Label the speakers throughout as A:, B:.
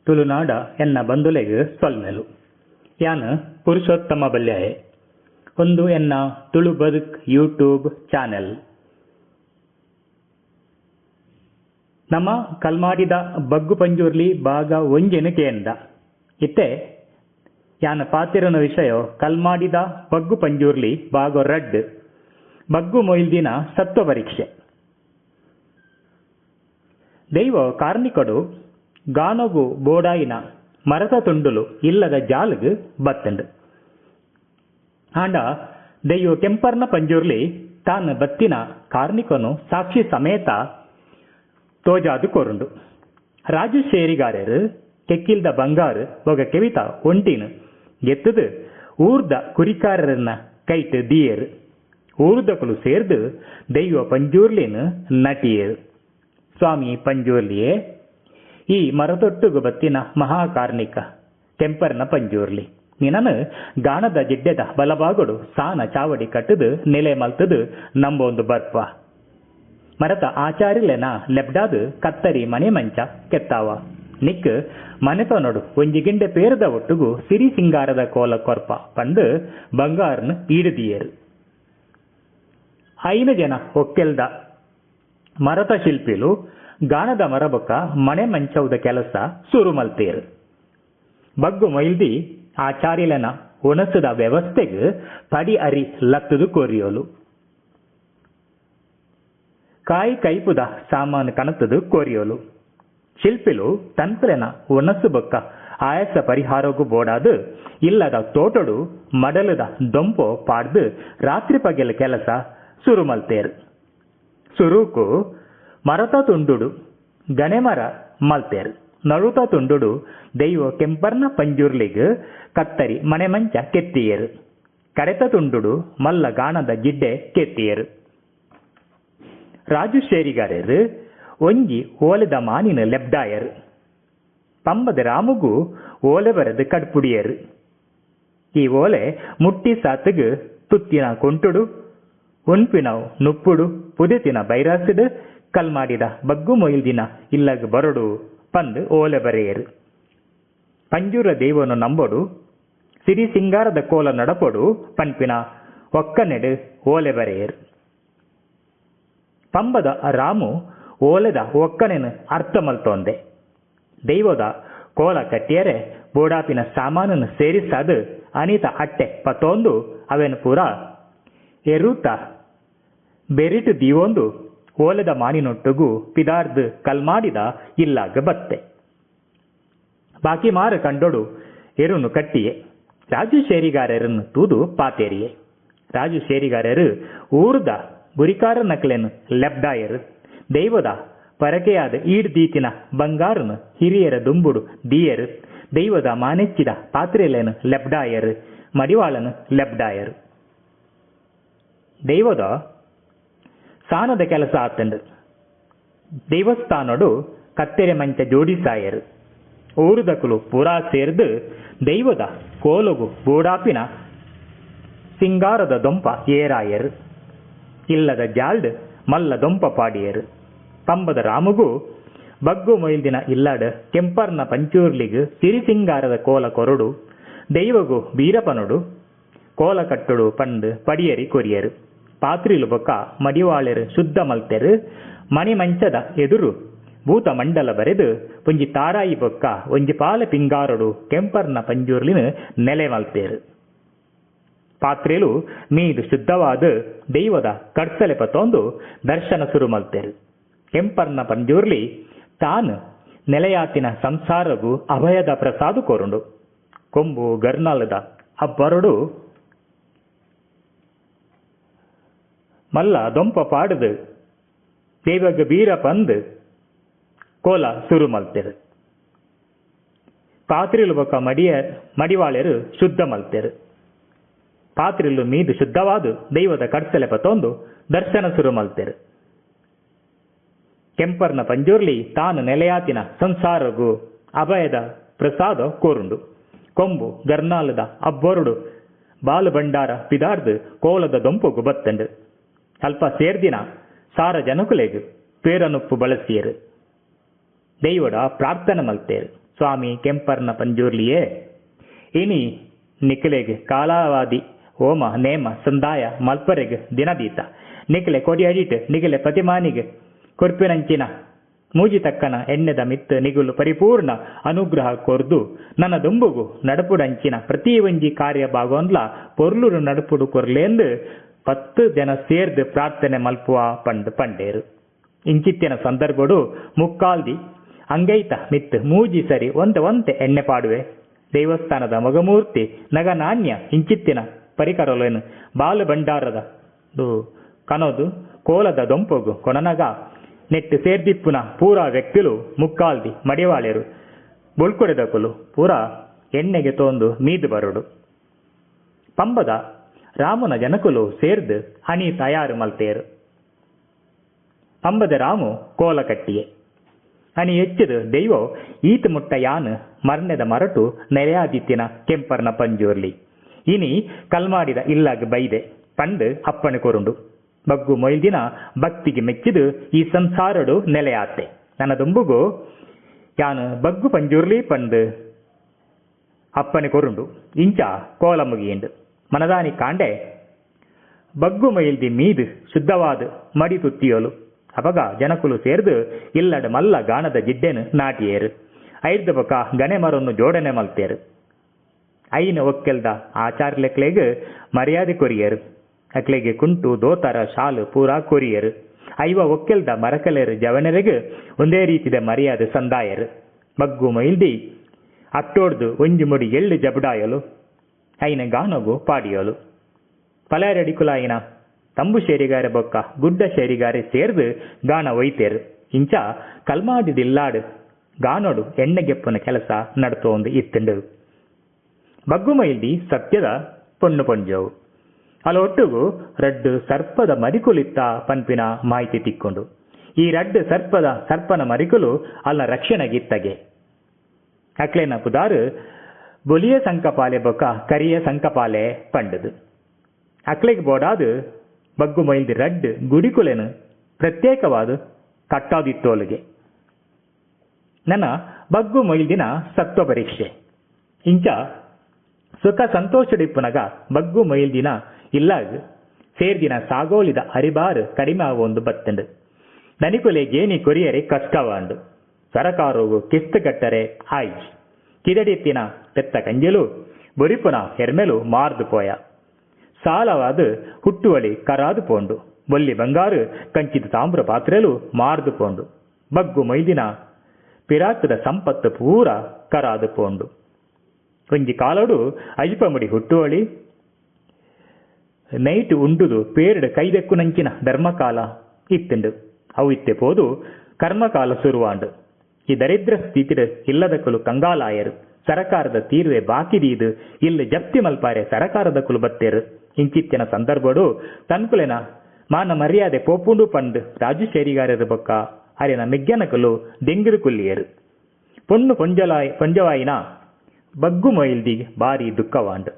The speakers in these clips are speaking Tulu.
A: ತುಳುನಾಡ ಎನ್ನ ಬಂಧುಲೆಗ್ ಸೊಲ್ಮೆಲು. ಯಾನ್ ಪುರುಷೋತ್ತಮ ಬಲ್ಯಾಯೆ. ಒಂದು ಎನ್ನ ತುಳು ಬದುಕ್ ಯೂಟ್ಯೂಬ್ ಚಾನೆಲ್. ನಮ್ಮ ಕಲ್ಮಾಡಿದ ಬಗ್ಗು ಪಂಜುರ್ಲಿ ಭಾಗ ಒಂಜೆನು ಕೇಂದ. ಇತ್ತೆ ಯಾನ್ ಪಾತೆರುನ ವಿಷಯ ಕಲ್ಮಾಡಿದ ಬಗ್ಗು ಪಂಜುರ್ಲಿ ಭಾಗ ರಡ್ಡ್, ಬಗ್ಗು ಮೊಯಿಲ್ದಿನ ಸತ್ವ ಪರೀಕ್ಷೆ. ದೈವ ಕಾರ್ಣಿಕಡು ಗಾನೊಗು ಬೋಡಾಯಿನ ಮರತ ತುಂಡುಲು ಇಲ್ಲದ ಜಾಲುಗು ಬತ್ತಂಡು. ಆಂಡ ದೈವ ಕೆಂಪರ್ನ ಪಂಜುರ್ಲಿ ತಾನು ಬತ್ತಿನ ಕಾರ್ಣಿಕನು ಸಾಕ್ಷಿ ಸಮೇತ ತೋಜಾದು ಕೊರುಂಡು. ರಾಜು ಶೇರಿಗಾರರು ಕೆಕ್ಕಿಲ್ದ ಬಂಗಾರು ಬೊಗ ಕೆವಿತ ಒಂಟಿನ ಗೆತ್ತದು ಊರ್ದ ಕುರಿಕಾರರನ್ನ ಕೈಟ್ ದಿಯೇರು. ಊರ್ದಕುಲು ಸೇರ್ದು ದೈವ ಪಂಜುರ್ಲಿನ ನಟಿಯೇರು. ಸ್ವಾಮಿ ಪಂಜುರ್ಲಿಯೇ, ಈ ಮರತೊಟ್ಟುಗು ಬತ್ತಿನ ಮಹಾಕಾರ್ಣಿಕ ಕೆಂಪರ್ನ ಪಂಜುರ್ಲಿ ನಿನನು ಗಾಣದ ಜಿಡ್ಡೆದ ಬಲಭಾಗಡು ಸಾನ ಚಾವಡಿ ಕಟ್ಟದು ನೆಲೆ ಮಲ್ತದು ನಂಬೊಂದು ಬರ್ಪ. ಮರತ ಆಚಾರಿಲೆನ ಲೆಬ್ಡಾದು ಕತ್ತರಿ ಮನೆ ಮಂಚ ಕೆತ್ತಾವ. ನಿಕ್ ಮನೆತನೊಡು ಒಂಜಿ ಗಿಂಡೆ ಪೇರದ ಒಟ್ಟುಗು ಸಿರಿ ಸಿಂಗಾರದ ಕೋಲ ಕೊರ್ಪ ಪಂದು ಬಂಗಾರನ್ ಈಡುದಿಯೇರು. 5 ಜನ ಒಕ್ಕೆಲ್ದ ಮರತ ಶಿಲ್ಪಿಲು ಗಾಣದ ಮರಬೊಕ್ಕ ಮನೆ ಮಂಚೌದ ಕೆಲಸ ಸುರು ಮಲ್ತೇರು. ಬಗ್ಗು ಮೊಯ್ಲ್ದಿ ಆಚಾರಿಲನ ಒಣಸದ ವ್ಯವಸ್ಥೆಗ್ ಪಡಿ ಅರಿ ಲತ್ತದು ಕೊರಿಯೋಲು. ಕಾಯಿ ಕೈಪುದ ಸಾಮಾನು ಕಣತದು ಕೊರಿಯೋಲು. ಶಿಲ್ಪಿಲು ತನ್ಕುಲೆನ ಒಣಸು ಬೊಕ್ಕ ಆಯಾಸ ಪರಿಹಾರಗು ಬೋಡಾದು ಇಲ್ಲದ ತೋಟಡು ಮಡಲದ ದೊಂಪೋ ಪಾಡ್ದು ರಾತ್ರಿ ಪಗೆಲ ಕೆಲಸ ಸುರು ಮಲ್ತೇರು. ಸುರುಕು ಮರತ ತುಂಡುಡು ಗಣೆಮರ ಮಲ್ತೇರು. ನಳುತ ತುಂಡುಡು ದೈವ ಕೆಂಪರ್ನ ಪಂಜುರ್ಲಿಗ್ ಕತ್ತರಿ ಮನೆ ಮಂಚ ಕೆತ್ತಿಯೇರು. ಕರೆತ ತುಂಡುಡು ಮಲ್ಲ ಗಾಣದ ಜಿಡ್ಡೆ ಕೆತ್ತಿಯೇರು. ರಾಜು ಶೇರಿಗಾರರು ಒಂಜಿ ಓಲೆದ ಮಾನಿನ ಲೆಬ್ಡಾಯರು. ಪಂಬದ ರಾಮುಗು ಓಲೆ ಬರೆದು ಕಡ್ಪುಡಿಯರು. ಈ ಓಲೆ ಮುಟ್ಟಿ ಸಾತುಗು ತುತ್ತಿನ ಕೊಂಟುಡು ಉನ್ಪಿನವು ನುಪ್ಪುಡು ಪುದೆತಿನ ಬೈರಾಸಿಡು ಕಲ್ಮಾಡಿದ ಬಗ್ಗು ಮೊಯಿಲ್ದಿನ ಇಲ್ಲಗ್ ಬರಡು ಪಂದು ಓಲೆ ಬರೆಯರು. ಪಂಜೂರ ದೈವನು ನಂಬೊಡು, ಸಿರಿ ಸಿಂಗಾರದ ಕೋಲ ನಡಪೊಡು ಪನ್ಪಿನ ಒಕ್ಕನೆಡು ಓಲೆ ಬರೆಯರು. ಪಂಬದ ರಾಮು ಓಲೆದ ಒಕ್ಕನೆನು ಅರ್ಥ ಮಲ್ತೊಂದೆ. ದೈವದ ಕೋಲ ಕಟ್ಟಿಯರೆ ಬೋಡಾಪಿನ ಸಾಮಾನನ್ನು ಸೇರಿಸಾದು ಅನಿತ ಅಟ್ಟೆ ಪತೊಂದು ಅವೆನು ಪೂರ ಎರುತ ಬೆರಿಟು ದೀವೊಂದು ಓಲೆದ ಮಾನಿನೊಟ್ಟುಗು ಪಿದಾರ್ದು ಕಲ್ಮಾಡಿದ ಇಲ್ಲಾಗ ಬತ್ತೆ. ಬಾಕಿ ಮಾರು ಕಂಡೊಡು ಎರುನು ಕಟ್ಟಿಯೆ. ರಾಜು ಶೇರಿಗಾರರನ್ನು ತೂದು ಪಾತೇರಿಯೆ. ರಾಜು ಶೇರಿಗಾರರು ಊರ್ದ ಗುರಿಕಾರ ನಕಲೆನು ಲೆಬ್ಡಾಯರು. ದೈವದ ಪರಕೆಯಾದ ಈಡ್ ದೀತಿನ ಬಂಗಾರನು ಹಿರಿಯರ ದುಂಬುಡು ದಿಯರು. ದೈವದ ಮಾನೆಚ್ಚಿದ ಪಾತ್ರೆಲೇನು ಲೆಬ್ಡಾಯರು, ಮಡಿವಾಳನು ಲೆಬ್ಡಾಯರು. ದೈವದ ಸಾನದ ಕೆಲಸ ಆತಂಡು. ದೇವಸ್ಥಾನಡು ಕತ್ತೆರೆ ಮಂಚ ಜೋಡಿಸಾಯರು. ಊರುದಕುಲು ಪೂರಾ ಸೇರ್ದು ದೈವದ ಕೋಲಗು ಬೋಡಾಪಿನ ಸಿಂಗಾರದ ದೊಂಪ ಏರಾಯರು. ಇಲ್ಲದ ಜಾಲ್ಡ್ ಮಲ್ಲ ದೊಂಪ ಪಾಡಿಯರು. ಪಂಬದ ರಾಮುಗು ಬಗ್ಗು ಮೊಯ್ಲ್ದಿನ ಇಲ್ಲಾಡ್ ಕೆಂಪರ್ನ ಪಂಚೂರ್ಲಿಗ್ ಸಿರಿ ಸಿಂಗಾರದ ಕೋಲ ಕೊರಡು ದೈವಗು ಬೀರಪನೊಡು ಕೋಲ ಕಟ್ಟುಡು ಪಂದು ಪಡಿಯರಿ ಕೊರಿಯರು. ಪಾತ್ರಿಲು ಬೊಕ್ಕ ಮಡಿವಾಳೆರು ಶುದ್ಧ ಮಲ್ತೆರು. ಮಣಿ ಮಂಚದ ಎದುರು ಭೂತ ಮಂಡಲ ಬರೆದು ಒಂಜಿ ತಾರಾಯಿ ಬೊಕ್ಕ ಒಂಜಿ ಪಾಲೆ ಪಿಂಗಾರಡು ಕೆಂಪರ್ನ ಪಂಜುರ್ಲಿನ ನೆಲೆ ಮಲ್ತೇರು. ಪಾತ್ರೆಲು ಮೀದು ಶುದ್ಧವಾದ ದೈವದ ಕಡ್ಸಲೆ ಪತೊಂದು ದರ್ಶನ ಸುರು ಮಲ್ತೇರು. ಕೆಂಪರ್ನ ಪಂಜುರ್ಲಿ ತಾನು ನೆಲೆಯಾತಿನ ಸಂಸಾರಗು ಅಭಯದ ಪ್ರಸಾದ ಕೊರುಂಡು. ಕೊಂಬು ಗರ್ನಾಲದ ಅಬ್ಬರಡು ಮಲ್ಲ ದೊಂಪ ಪಾಡುದು ದೇವಗ ಬೀರ ಪಂದು ಕೋಲ ಸುರು ಮಲ್ತೇರು. ಪಾತ್ರಿಲು ಬೊಕ್ಕ ಮಡಿವಾಳೆರು ಶುದ್ಧ ಮಲ್ತೇರು. ಪಾತ್ರಿಲು ಮೀದು ಶುದ್ಧವಾದ ದೈವದ ಕಡ್ಸಲೆ ಪತೊಂದು ದರ್ಶನ ಸುರು ಮಲ್ತೇರು. ಕೆಂಪರ್ನ ಪಂಜುರ್ಲಿ ತಾನು ನೆಲೆಯಾತಿನ ಸಂಸಾರಗು ಅಭಯದ ಪ್ರಸಾದ ಕೋರುಂಡು. ಕೊಂಬು ಗರ್ನಾಲದ ಅಬ್ಬೊರುಡು ಬಾಲು ಭಂಡಾರ ಪಿದಾರ್ದು ಕೋಲದ ದೊಂಪುಗು ಬತ್ತಂಡು. ಅಲ್ಪ ಸೇರ್ದಿನ ಸಾರ ಜನಕುಲೆಗ್ ಪೇರನುಪ್ಪು ಬಳಸಿಯರು. ದೈವಡ ಪ್ರಾರ್ಥನೆ ಮಲ್ತೇರು. ಸ್ವಾಮಿ ಕೆಂಪರ್ನ ಪಂಜುರ್ಲಿಯೇ ಇನಿ ನಿಕಲೆಗ್ ಕಾಲಾವಾದಿ ಓಮ ನೇಮ ಸಂದಾಯ ಮಲ್ಪರೆಗ್ ದಿನದೀತ ನಿಕಲೆ ಕೊಡಿ ಅಡಿಟ್ ನಿಕಲೆ ಪ್ರತಿಮಾನಿಗೆ ಕೊರ್ಪಿನಂಚಿನ ಮೂಜಿ ತಕ್ಕನ ಎಣ್ಣೆದ ಮಿತ್ತು ನಿಗುಲು ಪರಿಪೂರ್ಣ ಅನುಗ್ರಹ ಕೊರ್ದು ನನ್ನ ದುಂಬುಗು ನಡಪುಡಂಚಿನ ಪ್ರತಿ ಒಂಜಿ ಕಾರ್ಯ ಭಾಗೋನ್ಲ ಪೊರ್ಲುಡು ನಡಪುಡು ಕೊರ್ಲೇಂದು 10 ಜನ ಸೇರ್ದು ಪ್ರಾರ್ಥನೆ ಮಲ್ಪುವ ಪಂಡ್ ಪಂಡೇರು. ಇಂಚಿತ್ತಿನ ಸಂದರ್ಭಡು ಮುಕ್ಕಾಲ್ದಿ ಅಂಗೈತ ಮಿತ್ತು ಮೂಜಿ ಸರಿ ಒಂತೆ ಒಂತೆ ಎಣ್ಣೆ ಪಾಡುವೆ. ದೇವಸ್ಥಾನದ ಮಗಮೂರ್ತಿ ನಗನಾಣ್ಯ ಇಂಚಿತ್ತಿನ ಪರಿಕರಲೇನು ಬಾಲು ಭಂಡಾರದ ಕನೋದು ಕೋಲದ ದೊಂಪೊಗು ಕೊಣನಗ ನೆಟ್ಟು ಸೇರ್ದಿಪ್ಪುನ ಪೂರಾ ವ್ಯಕ್ತಿಲು ಮುಕ್ಕಾಲ್ದಿ ಮಡಿವಾಳೆರು ಬೊಳ್ಕೊಡೆದಕುಲು ಪೂರಾ ಎಣ್ಣೆಗೆ ತೋಂದು ಮೀದು ಬರುಡು. ಪಂಬದ ರಾಮನ ಜನಕುಲು ಸೇರ್ದು ಹಣಿ ತಯಾರು ಮಲ್ತೇರು. ಪಂಬದ ರಾಮು ಕೋಲ ಕಟ್ಟಿಯೆ ಹಣಿ ಹೆಚ್ಚಿದು ದೈವ ಈತ ಮುಟ್ಟ ಯಾನು ಮರ್ನೆದ ಮರಟು ನೆರೆಯಾದಿತ್ತಿನ ಕೆಂಪರ್ನ ಪಂಜೂರ್ಲಿ ಇನಿ ಕಲ್ಮಾಡಿದ ಇಲ್ಲಾಗ ಬೈದೆ ಪಂಡು ಅಪ್ಪಣೆ ಕೊರುಂಡು. ಬಗ್ಗು ಮೊಯ್ದಿನ ಭಕ್ತಿಗೆ ಮೆಚ್ಚಿದು ಈ ಸಂಸಾರಡು ನೆಲೆಯಾತೆ ನನ್ನ ದುಂಬುಗು ಯಾನು ಬಗ್ಗು ಪಂಜೂರ್ಲಿ ಪಂಡು ಅಪ್ಪಣೆ ಕೊರುಂಡು. ಇಂಚ ಕೋಲ ಮುಗಿಯಿಂಡು ಮನದಾನಿ ಕಾಂಡೆ ಬಗ್ಗು ಮೈಲ್ದಿ ಮೀದು ಶುದ್ಧವಾದ ಮಡಿ ತುತ್ತಿಯೋಲು. ಅಪಗ ಜನಕುಲು ಸೇರ್ದು ಇಲ್ಲಡ ಮಲ್ಲ ಗಾಣದ ಜಿಡ್ಡೆನು ನಾಟಿಯೇರು. ಐದು ಬಕ ಗಣೆ ಮರನ್ನು ಜೋಡಣೆ ಮಲ್ತೇರು. ಐನ ಒಕ್ಕೆಲ್ದ ಆಚಾರ್ಲೆಕ್ಲೆಗ್ ಮರ್ಯಾದೆ ಕೊರಿಯರು. ಅಕ್ಲೆಗೆ ಕುಂಟು ದೋತರ ಶಾಲು ಪೂರಾ ಕೊರಿಯರು. ಐವ ಒಕ್ಕೆಲ್ದ ಮರಕಲೆರು ಜವನರೆಗ್ ಒಂದೇ ರೀತಿದ ಮರ್ಯಾದೆ ಸಂದಾಯರು. ಬಗ್ಗು ಮೈಲ್ದಿ ಅಟ್ಟೋಡ್ದು ಒಂಜಿ ಮುಡಿ ಎಳ್ಳು ಜಬಡಾಯಲು ಐನ ಗಾನಗು ಪಾಡಿಯೋಲು. ಪಲಾರಡಿಕುಲಾಯಿನ ತಂಬು ಶೇರಿಗಾರೆ ಬೊಕ್ಕ ಗುಡ್ಡ ಶೇರಿಗಾರೆ ಸೇರ್ದು ಗಾನ ಒಯ್ತೇರು. ಇಂಚ ಕಲ್ಮಾಡಿದಿಲ್ಲಾಡು ಗಾನೋಡು ಎಣ್ಣೆಗೆಪ್ಪನ ಕೆಲಸ ನಡ್ತೋಂದು ಇತ್ತುಂಡು. ಬಗ್ಗು ಮೈಲ್ದಿ ಸತ್ಯದ ಪೊಣ್ಣು ಪೊಂಜೋವು ಅಲ್ಲ ಒಟ್ಟುಗು ರಡ್ಡು ಸರ್ಪದ ಮರಿಕುಲಿತ್ತ ಪನ್ಪಿನ ಮಾಹಿತಿ ತಿಕ್ಕೊಂಡು. ಈ ರಡ್ಡು ಸರ್ಪನ ಮರಿಕುಲು ಅಲ್ಲ ರಕ್ಷಣೆಗಿತ್ತಗೆ. ಅಕ್ಲೇನ ಪುದಾರು ಬೊಲಿಯ ಸಂಕಪಾಲೆ ಬೊಕ್ಕ ಕರಿಯ ಸಂಕಪಾಲೆ ಪಂಡದು. ಅಕ್ಲೆಗ್ ಬೋಡಾದು ಬಗ್ಗು ಮೈಲ್ದಿ ರಡ್ಡು ಗುಡಿಕುಲೆನು ಪ್ರತ್ಯೇಕವಾದ ಕಟ್ಟಾದಿತ್ತೋಲಿಗೆ. ನನ್ನ ಬಗ್ಗು ಮೈಲ್ದಿನ ಸತ್ವ ಪರೀಕ್ಷೆ ಇಂಚ ಸುಖ ಸಂತೋಷಡಿಪ್ಪುನಗ ಬಗ್ಗು ಮೈಲ್ದಿನ ಇಲ್ಲಾಗ ಸೇರ್ದಿನ ಸಾಗೋಲಿದ ಅರಿಬಾರು ಕಡಿಮೆ ಆವೊಂದು ಬತ್ತಂಡು. ದನಿಕುಲೆ ಗೇಣಿ ಕೊರಿಯರೆ ಕಷ್ಟವಾಂಡು. ಸರಕಾರವು ಕಿಸ್ತು ಕಟ್ಟರೆ ಆಯ್ಜ್. ಕಿದಡಿತ್ತಿನ ಪೆತ್ತ ಕಂಜಲು ಬೊರಿಪುನ ಹೆರ್ಮೆಲು ಮಾರ್ದು ಪೋಯ. ಸಾಲವಾದ ಹುಟ್ಟುವಳಿ ಕರಾದು ಪೋಂಡು. ಬೊಲ್ಲಿ ಬಂಗಾರು ಕಂಚಿದ ತಾಮ್ರ ಪಾತ್ರೆಲು ಮಾರ್ದು ಪೋಂಡು. ಬಗ್ಗು ಮೈದಿನ ಪಿರಾಕದ ಸಂಪತ್ತು ಪೂರ ಕರಾದು ಪೋಂಡು. ಒಂಜಿ ಕಾಲೋಡು ಅಜಿಪಮುಡಿ ಹುಟ್ಟುವಳಿ ನೈಟ್ ಉಂಡುದು ಪೇರ್ಡ್ ಕೈದೆಕ್ಕು ನಂಚಿನ ಧರ್ಮಕಾಲ ಇತ್ತುಂಡು. ಅವು ಇತ್ತೆ ಪೋದು ಕರ್ಮಕಾಲ ಸುರುವಾಂಡು. ಈ ದರಿದ್ರ ಸ್ಥಿತಿಡು ಇಲ್ಲದಕುಲು ಕಂಗಾಲಾಯರು. ಸರಕಾರದ ತೀರ್ವೆ ಬಾಕಿದೀದು ಇಲ್ಲಿ ಜಪ್ತಿ ಮಲ್ಪಾರೆ ಸರಕಾರದ ಕುಲು ಬತ್ತೇರು. ಇಂಚಿತ್ತಿನ ಸಂದರ್ಭಡು ತನ್ಕುಲೆನ ಮಾನ ಮರ್ಯಾದೆ ಪೋಪುಂಡು ಪಂಡು ರಾಜು ಶೇರಿಗಾರರ ಬೊಕ್ಕ ಅರೆನ ಮಿಗ್ಗನಕುಲು ದೆಂಗಿರು ಕುಲ್ಲಿಯರು. ಪೊಣ್ಣು ಪೊಂಜವಾಯಿನ ಬಗ್ಗು ಮೊಯಿಲ್ದಿ ಬಾರಿ ದುಃಖವಾಂಡು.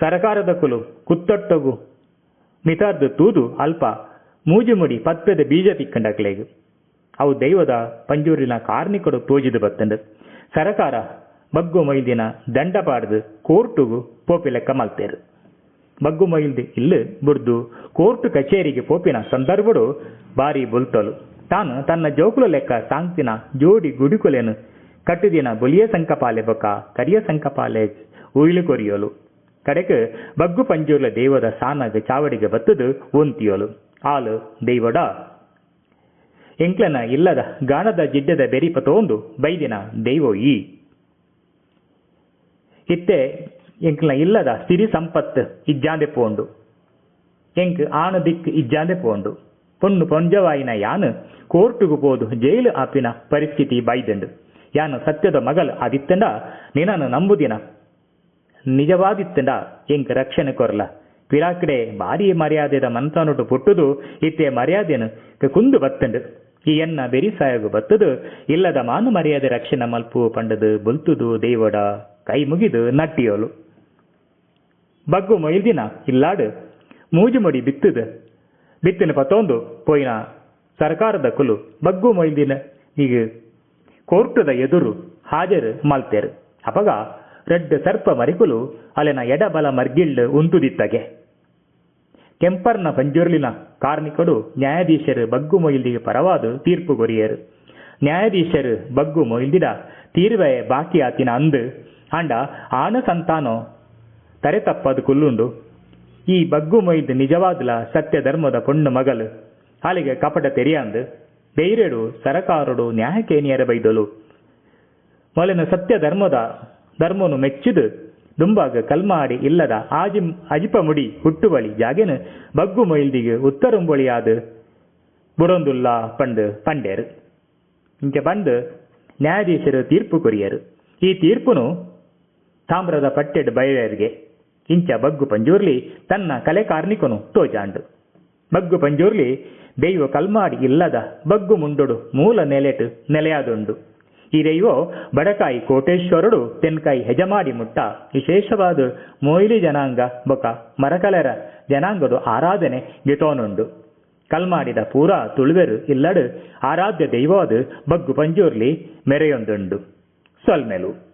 A: ಸರಕಾರದ ಕುಲು ಕುತ್ತೊಟ್ಟಗು ಮಿತಾರ್ದು ತೂದು ಅಲ್ಪ ಮೂಜುಮುಡಿ ಪತ್ಪೆದ ಬೀಜ ತಿಕ್ಕಂಡಕ್ಲೇಗು. ಅವು ದೈವದ ಪಂಜೂರಿನ ಕಾರ್ಣಿಕಡು ತೋಜಿದು ಬತ್ತಂಡು. ಸರಕಾರ ಬಗ್ಗು ಮೈಲ್ದಿನ ದಂಡ ಪಾಡ್ದು ಕೋರ್ಟುಗು ಪೋಪಿ ಲೆಕ್ಕ ಮಲ್ತೇರು. ಬಗ್ಗು ಮೈಲ್ದಿ ಇಲ್ಲು ಬುಡ್ದು ಕೋರ್ಟು ಕಚೇರಿಗೆ ಪೋಪಿನ ಸಂದರ್ಭಡು ಬಾರಿ ಬುಲ್ತಲು. ತಾನು ತನ್ನ ಜೋಕುಲ ಲೆಕ್ಕ ಸಾಂಕ್ತಿನ ಜೋಡಿ ಗುಡಿಕುಲೆನು ಕಟ್ಟಿದಿನ ಬೊಲಿಯ ಸಂಕಪಾಲೆ ಬೊಕ್ಕ ಕರಿಯ ಸಂಕಪಾಲೆ ಉಯಿಲು ಕೊರಿಯೋಲು. ಕಡೆಗೆ ಬಗ್ಗು ಪಂಜೂರ್ಲ ದೈವದ ಸಾನಗ ಚಾವಡಿಗೆ ಬತ್ತದು ಒಂತಿಯೋಲು. ಆಲು ದೈವಡ ಎಂಕ್ಲನ ಇಲ್ಲದ ಗಾಣದ ಜಿಡ್ಡದ ಬೆರಿಪ ತೋಂದು ಬೈದಿನ ದೈವೋ ಈ ಇತ್ತೆ ಎಂಕ್ಲನ ಇಲ್ಲದ ಸಿರಿ ಸಂಪತ್ತು ಇಜ್ಜಾಂದೆ ಪೋಂಡು. ಎಂಕ್ ಆಣ ದಿಕ್ಕು ಇಜ್ಜಾಂದೆ ಪೋಂಡು. ಪೊಣ್ಣು ಪೊಂಜವಾಯಿನ ಯಾನು ಕೋರ್ಟುಗು ಪೋದು ಜೈಲು ಆಪಿನ ಪರಿಸ್ಥಿತಿ ಬೈದಂಡು. ಯಾನು ಸತ್ಯದ ಮಗಲ್ ಆದಿತ್ತಂಡ ನಿನನು ನಂಬುದಿನ ನಿಜವಾದಿತ್ತಂಡ ಎಂಕ್ ರಕ್ಷಣೆ ಕೊರ್ಲ. ಪಿರಾಕಡೆ ಭಾರಿ ಮರ್ಯಾದೆದ ಮಂತನೊಟ್ಟು ಪುಟ್ಟುದು ಇತ್ತೆ ಮರ್ಯಾದೆನು ಕುಂದು ಬತ್ತಂಡು. ಈ ಎನ್ನ ಬೆರಿಸಾಯಗು ಬತ್ತದು ಇಲ್ಲದ ಮಾನು ಮರ್ಯಾದೆ ರಕ್ಷಣೆ ಮಲ್ಪು ಪಂಡದು ಬುಲ್ತುದು ದೇವಡ ಕೈ ಮುಗಿದು ನಟ್ಟಿಯೋಲು. ಬಗ್ಗು ಮೊಯ್ದಿನ ಇಲ್ಲಾಡು ಮೂಜುಮುಡಿ ಬಿತ್ತುದು ಬಿತ್ತಿನ ಪತ್ತೊಂದು ಪೋಯಿನ ಸರ್ಕಾರದ ಕುಲು ಬಗ್ಗು ಮೊಯ್ದಿನ ಈಗ ಕೋರ್ಟದ ಎದುರು ಹಾಜರು ಮಲ್ತೆರ್. ಅಪಗ ರಡ್ಡ್ ಸರ್ಪ ಮರಿಕುಲು ಅಲೆನ ಎಡ ಬಲ ಮರ್ಗಿಲ್ಡ್ ಉಂತುದಿತ್ತಗೆ. ಕೆಂಪರ್ನ ಪಂಜುರ್ಲಿನ ಕಾರ್ನಿಕೊಡು ನ್ಯಾಯಾಧೀಶೆರ್ ಬಗ್ಗು ಮೊಯಿಲ್ದಿಗ್ ಪರವಾದ್ ತೀರ್ಪು ಕೊರಿಯೆರ್. ನ್ಯಾಯಾಧೀಶೆರ್ ಬಗ್ಗು ಮೊಯಿಲ್ದಿಡ ತೀರ್ವೆ ಬಾಕಿ ಆತಿನ ಅಂದ್ ಆಂಡ ಆಣ ಸಂತಾನೊ ತರೆ ತಪ್ಪದ್ ಕುಲ್ಲುಂಡು. ಈ ಬಗ್ಗು ಮೊಯಿಲ್ದಿ ನಿಜವಾದ್ಲ ಸತ್ಯ ಧರ್ಮದ ಪೊಣ್ಣು ಮಗಲ್. ಆಲೆಗ್ ಕಪಟ ತೆರಿಯಾಂದ್. ಧೈರ್ಯಡು ಸರಕಾರೊಡು ನ್ಯಾಯ ಕೇನಿಯರ ಬೈದೊಲು. ಮೊಲೆನ ಸತ್ಯ ಧರ್ಮದ ಧರ್ಮೊನು ಮೆಚ್ಚಿದ್ ದುಂಬಾಗ್ ಕಲ್ಮಾಡಿ ಇಲ್ಲದ ಆಜಿ ಅಜಿಪ ಮುಡಿ ಹುಟ್ಟುವಳಿ ಜಾಗೆನ್ ಬಗ್ಗು ಮೊಯಿಲ್ದಿಗ್ ಉತ್ತರುಂಬೊಳಿಯಾದ್ ಬುಡೊಂದುಲ್ಲ ಪಂದ್ ಪಂಡೆರ್. ಇಂಚ ಪಂದ್ ನ್ಯಾಯಾಧೀಶೆರ್ ತೀರ್ಪು ಕೊರಿಯೆರ್. ಈ ತೀರ್ಪುನು ತಾಮ್ರದ ಪಟ್ಟೆಡ್ ಬರೆಯೆರ್ಗೆ. ಇಂಚ ಬಗ್ಗು ಪಂಜುರ್ಲಿ ತನ್ನ ಕಲೆ ಕಾರ್ನಿಕೊನು ತೋಜಾಂಡ್. ಬಗ್ಗು ಪಂಜುರ್ಲಿ ದೈವ ಕಲ್ಮಾಡಿ ಇಲ್ಲದ ಬಗ್ಗು ಮುಂಡೊಡು ಮೂಲ ನೆಲೆಟ್ ನೆಲೆಯಾದುಂಡು. ಈ ದೈವೊ ಬಡಕಾಯಿ ಕೋಟೇಶ್ವರೊಡು ತೆನ್ಕಾಯಿ ಹೆಜಮಾಡಿ ಮುಟ್ಟ ವಿಶೇಷವಾದ್ ಮೊಯ್ಲಿ ಜನಾಂಗ ಬೊಕ ಮರಕಲೆರ ಜನಾಂಗದ ಆರಾಧನೆ ಗೆತೋನುಂಡು. ಕಲ್ಮಾಡಿದ ಪೂರಾ ತುಳುವೆರ್ ಇಲ್ಲಡ್ ಆರಾಧ್ಯ ದೈವವಾದ್ ಬಗ್ಗು ಪಂಜುರ್ಲಿ ಮೆರೆಯೊಂದುಂಡು. ಸೊಲ್ಮೆಲು.